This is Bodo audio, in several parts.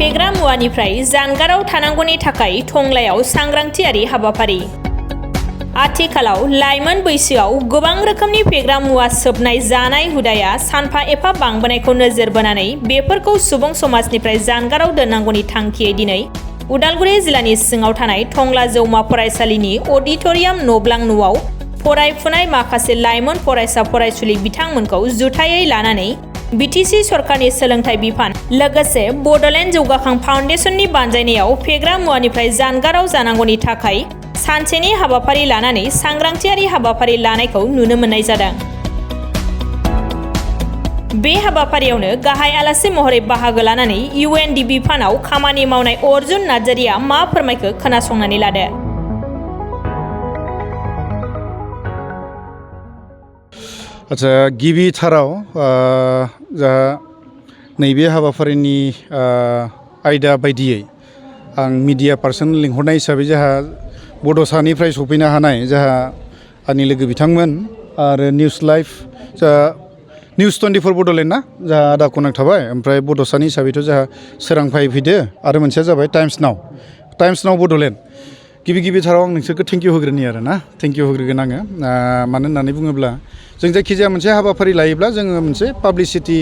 फेग्रा मुवानिफ्राय जानगाराव थानांगौनि थाखाय टंलायाव सांग्रांथियारि हाबाफारि। आथिखालाव लाइमोन बैसोआव गोबां रोखोमनि फेग्रा मुवा सोबनाय जानाय हुदाया सानफा एफा बांबोनायखौ नोजोर बोनानै बेफोरखौ सुबुं समाजनिफ्राय जानगाराव दोननांगौनि थांखियै दिनै उदालगुरि जिल्लानि सिङाव थानाय टंला जौमा फरायसालिनि अडिटोरियाम नब्लां न'आव फरायफुनाय माखासे लाइमोन फरायसा फरायसुलि बिथांमोनखौ जुथायै लानानै बिटिसि सरकारनि सोलोंथाइ बिफान लोगोसे बड'लेण्ड जौगाखां फाउन्डेसननि बानजायनायाव फेग्रा मुवानिफ्राय जानगाराव जानांगौनि थाखाय सानसेनि हाबाफारि लानानै सांग्रांथियारि हाबाफारि लानायखौ नुनो मोननाय जादों। बे हाबाफारियावनो गाहाय आलासि महरै बाहागो लानानै UNDP बिफानाव खामानि मावनाय अर्जुन नार्जारिया मा फोरमायखो खोनासंनानै लादो। आच्छा, गिबिथाराव जा नैबे हाबाफारिनि आयदा बायदियै आं मिडिया पार्सन लिंहरनाय हिसाबै जोंहा बड'सानिफ्राय सफैनो हानाय जोंहा आंनि लोगो बिथांमोन आरो निउस लाइभ जा निउस 24 बड'लेण्ड ना जोंहा आदा कनेक्ट थाबाय, ओमफ्राय बड'सानि हिसाबैथ' जोंहा सोरां फैदो आरो मोनसेया जाबाय टाइम्स नाव बड'लेण्ड। गिबिथाराव आं नोंसोरखौ थेंक इउ होग्रोनि आरो ना, थेंक इउ होग्रोगोन आङो। मानो होननानै बुङोब्ला जों जायखिजाया मोनसे हाबाफारि लायोब्ला जोङो मोनसे पाब्लिसिटि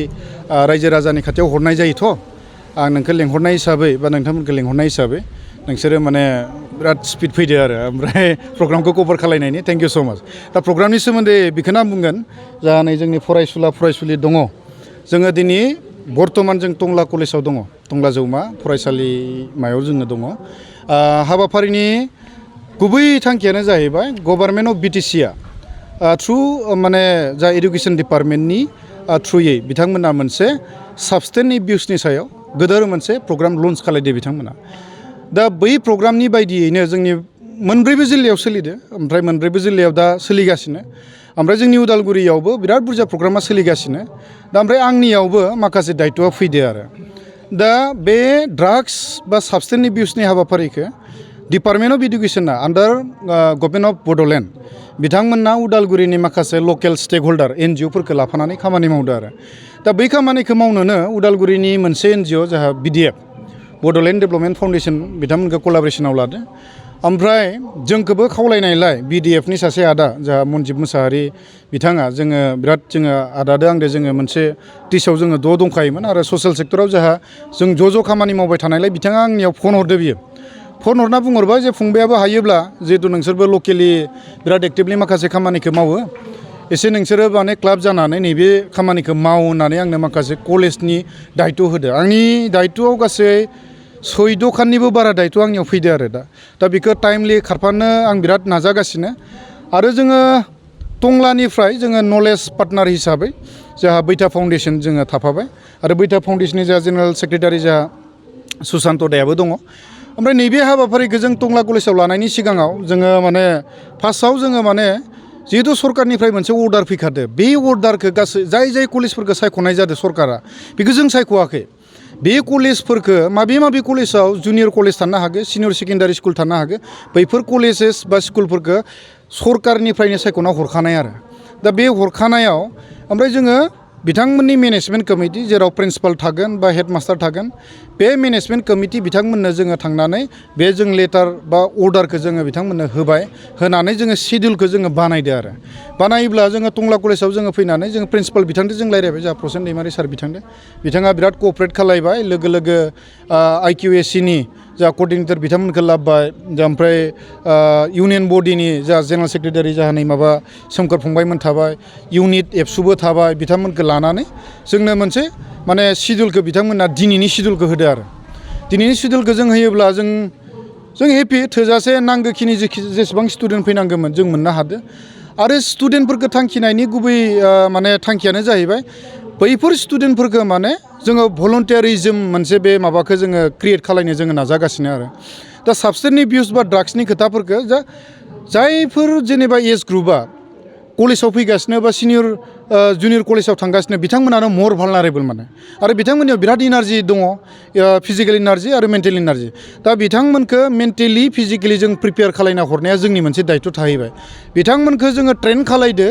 रायजो राजानि खाथियाव हरनाय जायोथ'। आं नोंखौ लेंहरनाय हिसाबै बा नोंथांमोनखौ लेंहरनाय हिसाबै नोंसोरो माने बिराद स्पिड फैदो आरो ओमफ्राय प्रग्रामखौ कभार खालायनायनि थेंक इउ स' माच। दा प्रग्रामनि सोमोन्दै बेखौनो आं बुंगोन जा नै जोंनि फरायसुलि दङ। जोङो दिनै बर्थमान जों टंला कलेजाव दङ, टंला जौमा फरायसालिमायाव जोङो दङ। हाबाफारिनि गुबै थांखियानो जाहैबाय गभर्नमेन्ट अफ बिटिसिआ थ्रु माने जा एडुकेसन डिपार्टमेन्टनि थ्रुयै बिथांमोना मोनसे साबस्टेन्स एबिउसनि सायाव गोदोर मोनसे प्रग्राम लन्च खालायदो बिथांमोना। दा बै प्रग्रामनि बायदियैनो जोंनि मोनब्रैबो जिल्लायाव सोलिदो, ओमफ्राय मोनब्रैबो जिल्लायाव दा सोलिगासिनो। ओमफ्राय जोंनि उदालगुरियावबो बिराद बुरजा प्रग्रामा सोलिगासिनो। दा ओमफ्राय आंनियावबो माखासे दायित्वआ फैदो आरो। दा बे ड्राग्स बा साबस्टेन्स एबिउसनि हाबाफारिखौ डिपार्टमेन्ट अफ इडुकेसना आन्डार गभर्नमेन्ट अफ बड'लेण्ड बिथांमोनना उदालगुरिनि माखासे लकेल स्टेक हल्डार NGOफोरखौ लाफानानै खामानि मावदो आरो। दा बै खामानिखौ मावनोनो उदालगुरिनि मोनसे NGO जोंहा BDF बड'लेण्ड डेभेलपमेन्ट फाउन्डेसन बिथांमोनखौ कलाबरेसनाव लादो। ओमफ्राय जोंखौबो खावलायनायलाय BDFनि सासे आदा जोंहा मनजिब मुसाहारि बिथाङा जोङो आदादो आंदो जोङो मोनसे टिसाव जोङो दंखायोमोन आरो ससियेल सेक्टराव जोंहा जों ज' खामानि मावबाय थानायलाय बिथाङा आंनियाव फन हरदो बियो। फन हरना बुंहरबाय जे फंबायाबो हायोब्ला जिहेतु नोंसोरबो लकेलि बिराद एक्टिभलि माखासे खामानिखौ मावो, एसे नोंसोरो माने क्लाब जानानै नैबे खामानिखौ माव होननानै आंनो माखासे कलेजनि दायित्व होदो। आंनि दायित्वआव गासै 14 खाननिबो बारा दायित्व आंनियाव फैदो आरो दा बेखौ टाइमलि खारफानो आं बिराद नाजागासिनो। आरो जोङो टंलानिफ्राय जोङो नलेज पार्टनार हिसाबै जोंहा बैथा फाउन्डेसन जोङो थाफाबाय आरो बैथा फाउन्डेसननि जोंहा जेनेरेल सेक्रेटारि जोंहा सुशान्त दायाबो दङ। ओमफ्राय नैबे हाबाफारिखौ जों टंला कलेजाव लानायनि सिगाङाव जोङो माने फार्स्टआव जोङो माने जिहेतु सरकारनिफ्राय मोनसे अर्डार फैखादो, बे अर्डारखौ गासै जाय कलेजफोरखौ सायख'नाय जादों सरकारा बेखौ जों सायख'वाखै। बे कलेजफोरखौ माबे कलेजाव जुनियर कलेज थानो हागौ, सिनियर सेकेन्डारि स्कुल थानो हागौ, बैफोर कलेजेस बा स्कुलफोरखौ सरकारनिफ्रायनो सायख'ना हरखानाय आरो। दा बे हरखानायाव ओमफ्राय जोङो बिथांमोननि मेनेजमेन्ट कमिटि जेराव प्रिन्सिपाल थागोन बा हेडमास्टार थागोन, बे मेनेजमेन्ट कमिटि बिथांमोननो जोङो थांनानै बे जों लेटार बा अर्डारखौ जोङो बिथांमोननो होबाय, होनानै जोङो सिडिउलखौ जोङो बानायदो आरो। बानायोब्ला जोङो टंला कलेजाव जोङो फैनानै जोङो प्रिन्सिपाल बिथांजों जों रायज्लायबाय, जोंहा प्रसेन दैमारि सार बिथाङा बिराद क'अपारेट खालायबाय। लोगो IQACनि जा कर्डिनेटर बिथांमोनखौ लाबोबाय, ओमफ्राय इउनियन बडिनि जा जेनेरेल सेक्रेटारि जाहा नै माबा सोमखोर फंबायमोन थाबाय, इउनिट एबसुबो थाबाय, बिथांमोनखौ लानानै जोंनो मोनसे माने सिडिउलखौ बिथांमोना दिनैनि सिडिउलखौ होदो आरो। दिनैनि सिडिउलखौ जों होयोब्ला जों हेपि, थोजासे नांगौखिनि जेसेबां स्टुडेन्ट फैनांगौमोन जों मोननो हादो। आरो स्टुडेन्टफोरखौ थांखिनायनि गुबै माने थांखियानो जाहैबाय बैफोर स्टुडेन्टफोरखौ माने जोङो भलन्टियारिजम मोनसे बे माबाखौ जोङो क्रिएट खालायनो जोङो नाजागासिनो आरो। दा साबस्टेन्स एबिउस बा ड्राग्सनि खोथाफोरखौ जायफोर जेनेबा एज ग्रुपआ कलेजाव फैगासिनो बा सिनियर जुनियर कलेजाव थांगासिनो बिथांमोनानो मर भालनारेबल माने, आरो बिथांमोननियाव बिराद इनार्जि दङ, फिजिकेल इनार्जि आरो मेन्टेल इनार्जि। दा बिथांमोनखौ मेन्टेलि फिजिकेलि जों प्रिपेयार खालायना हरनाया जोंनि मोनसे दायित्व थाहैबाय। बिथांमोनखौ जोङो ट्रेन खालायदो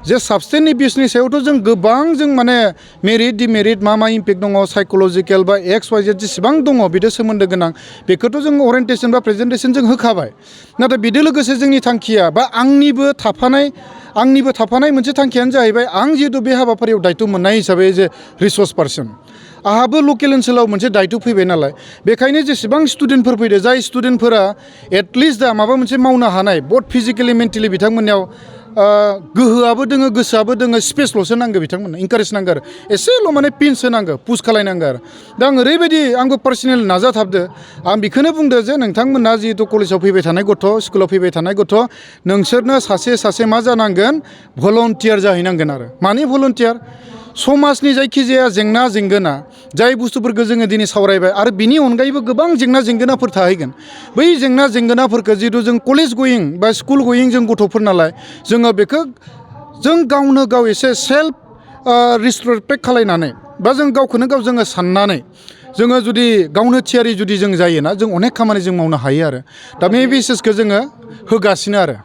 जे साबस्टेन्स एबिउसनि सायावथ' जों गोबां जों माने मेरिट डिमेरिट मा मा इम्पेक्ट दङ साइक'लजिकेल बा XYZ जेसेबां दङ बिदो सोमोन्दो गोनां बेखौथ' जों अरियेन्टेसन बा प्रेजेन्टेसन जों होखाबाय नाथाय बिदो लोगोसे जोंनि थांखिया बा आंनिबो थाफानाय मोनसे थांखियानो जाहैबाय आं जिहेतु बे हाबाफारियाव दायथ' मोननाय हिसाबै जे रिसर्स पार्सन आहाबो लकेल ओनसोलाव मोनसे दायथ' फैबाय नालाय बेखायनो जेसेबां स्टुडेन्टफोर फैदो जाय स्टुडेन्टफोरा एटलिस्ट दा माबा मोनसे मावनो हानाय बहुत फिजिकेलि मेन्टेलि बिथांमोननियाव गोहोआबो दोङो गोसोआबो दोङो स्पेसल'सो नांगौ बिथांमोननो इनकारेज नांगौ आरो एसेल' माने पिन्स होनांगौ पुश खालायनांगौ आरो दा आं ओरैबायदि आंबो पार्सनेल नाजाथाबदो आं बेखौनो बुंदो जे नोंथांमोना जिहेतु कलेजाव फैबाय थानाय गथ' स्कुलाव फैबाय थानाय गथ' नोंसोरनो सासे मा जानांगोन भलन्टियार जाहैनांगोन आरो मानि भलन्टियार समाजनि जायखिजाया जेंना जेंगोना जाय बुस्थुफोरखौ जोङो दिनै सावरायबाय आरो बिनि अनगायैबो गोबां जेंना जेंगोनाफोर थाहैगोन बै जेंना जेंगोनाफोरखौ जिहेतु जों कलेज गयिं बा स्कुल गयिं जों गथ'फोर नालाय जोङो बेखौ जों गावनो गाव एसे सेल्फ रिस्पेक्ट खालायनानै बा जों गावखौनो गाव जोङो साननानै जोङो जुदि गावनो थियारि जुदि जों जायोना जों अनेक खामानि जों मावनो हायो आरो दा बे बेसिसखौ जोङो होगासिनो आरो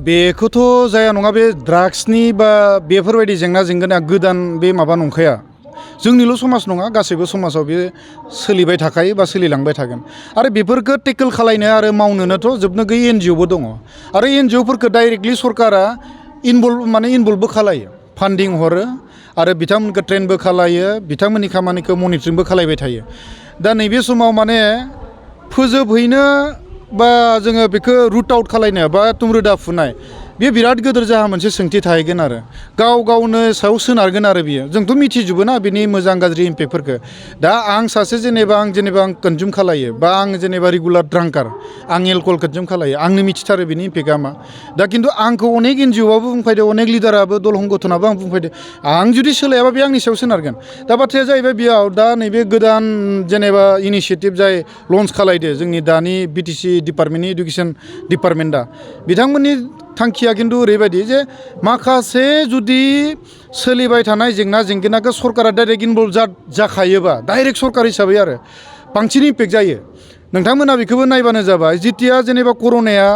बेखौथ' जाया नङा बे ड्राग्सनि बा बेफोरबायदि जेंना जेंगोना गोदान बे माबा नंखाया जोंनिल' समाज नङा गासैबो समाजाव बे सोलिबाय थाखायो बा सोलिलांबाय थागोन आरो बेफोरखौ टेकल खालायनो आरो मावनोनोथ' जोबनो गैयै NGOबो दङ आरो NGOफोरखौ डाइरेक्टलि सरकारा इनभल्भबो खालायो फान्डिं हरो आरो बिथांमोनखौ ट्रेनबो खालायो बिथांमोननि खामानिखौ मनिटरिंबो खालायबाय थायो दा नैबे समाव माने फोजोबहैनो बा जोङो बेखौ रुट आउट खालायनो बा रोदा फुनाय बे बिराद गिदिर जाहा मोनसे सोंथि थाहैगोन आरो गावनो सायाव सोनारगोन आरो बियो जोंथ' मिथिजोबो ना बिनि मोजां गाज्रि इम्पेक्टफोरखौ दा आं सासे जेनेबा आं कनजुम खालायो बा आं जेनेबा रेगुलार ड्रांकार आं एलकहल कनजुम खालायो आंनो मिथिथारो बिनि इम्पेक्टआ मा दा खिन्थु आंखौ अनेक NGOआबो बुंफैदो अनेक लिडाराबो दल संगठनाबो आं बुंफैदो आं जुदि सोलायाबा बे आंनि सायाव सोनारगोन दा बाथ्राया जाहैबाय बेयाव दा नैबे गोदान जेनेबा इनिसियेटिभ जाय लन्च खालायदो जोंनि दानि BTC डिपार्टमेन्टनि इडुकेसन डिपार्टमेन्टआ बिथांमोननि थांखिया खिन्थु ओरैबायदि जे माखासे जुदि सोलिबाय थानाय जेंना जेंगोनाखौ सरकारा डाइरेक्ट इनभल्भ जाखायोबा डाइरेक्ट सरकार हिसाबै आरो बांसिन इम्पेक्ट जायो नोंथांमोना बेखौबो नायबानो जाबाय जितिया जेनेबा कर'नाया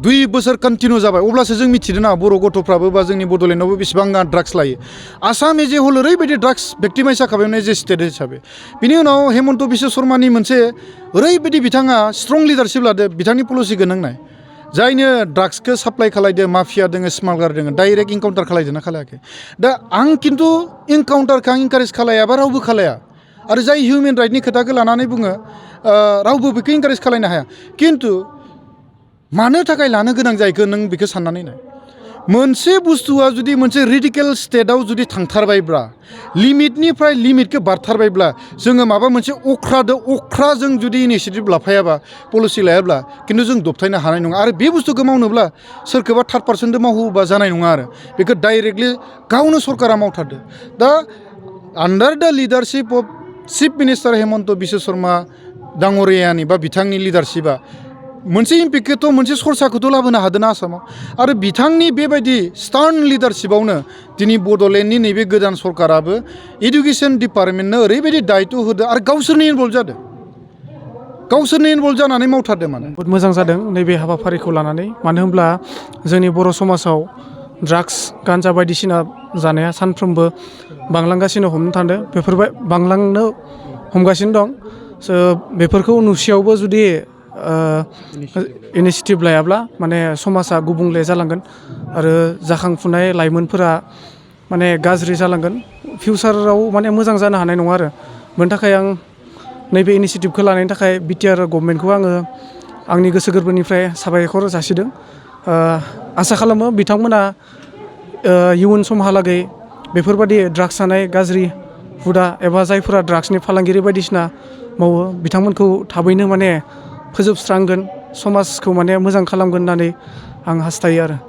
2 बोसोर कन्टिनिउ जाबाय अब्लासो जों मिथिदों ना बर' गथ'फ्राबो बा जोंनि बड'लेण्डआवबो बेसेबां ड्राग्स लायो आसाम एज ए होल ओरैबायदि ड्राग्स भेक्टिमाइज जाखाबाय एज ए स्टेट हिसाबै बिनि उनाव हेमन्त बिश्व शर्मानि मोनसे ओरैबायदि बिथाङा स्ट्रं लिडारशिप लादो बिथांनि पलिसिखौ नांनाय जायनो ड्राग्सखौ साप्लाइ खालायदो माफिया दोङो स्मागलार दोङो डाइरेक्ट इनकाउन्टार खालायदोंना खालायाखै दा आं खिन्थु इनकाउन्टारखौ आं इनकारेज खालायाबा रावबो खालाया आरो जाय हिउमेन राइटनि खोथाखौ लानानै बुङो रावबो बेखौ इनकारेज खालायनो हाया खिन्थु मानो थाखाय लानो गोनां जायखौ नों बेखौ साननानै नाय मोनसे बुस्थुआ जुदि मोनसे रेडिकेल स्टेटआव जुदि थांथारबायब्ला लिमिटनिफ्राय लिमिटखौ बारथारबायब्ला जोङो माबा मोनसे अख्रा जों जुदि इनिसियेटिभ लाफायाबा पलिसि लायाब्ला खिन्थु जों दबथायनो हानाय नङा आरो बे बुस्थुखौ मावनोब्ला सोरखौबा थार्ड पार्सनजों मावहोबा जानाय नङा आरो बेखौ डाइरेक्टलि गावनो सरकारा मावथारदो दा under the leadership of chief minister Hemanta Biswa Sarma डाङरियानि बा बिथांनि लिडारशिपआ मोनसे इम्पेक्टखौथ' मोनसे सरसाखौथ' लाबोनो हादोंना आसामाव आरो बिथांनि बेबायदि स्टार्न लिडारशिपआवनो दिनै बड'लेण्डनि नैबे गोदान सरकाराबो इडुकेसन डिपार्टमेन्टनो ओरैबायदि दायित्व होदो आरो गावसोरनो इनभल्भ जानानै मावथारदों माने बहुद मोजां जादों नैबे हाबाफारिखौ लानानै मानो होनब्ला जोंनि बर' समाजाव ड्राग्स गान्जा बायदिसिना जानाया सानफ्रोमबो बांलांगासिनो हमनो थांदों बांलांनो हमगासिनो दं बेफोरखौ नुसेयावबो जुदि इनिसियेटिभ लायाब्ला माने समाजा गुबुंले जालांगोन आरो जाखांफुनाय लाइमोनफोरा माने गाज्रि जालांगोन फिउचाराव माने मोजां जानो हानाय नङा आरो बेनि थाखाय आं नैबे इनिसियेटिभखौ लानायनि थाखाय बिटिआर गभर्नमेन्टखौ आङो आंनि गोसो गोरबोनिफ्राय साबायखर जासिदों आसा खालामो बिथांमोना इयुन समहालागै बेफोरबायदि ड्राग्स जानाय गाज्रि हुदा एबा जायफोरा ड्राग्सनि फालांगिरि बायदिसिना मावो बिथांमोनखौ थाबैनो माने फोजोबस्रांगोन समाजखौ माने मोजां खालामगोन होननानै आं हास्थायो आरो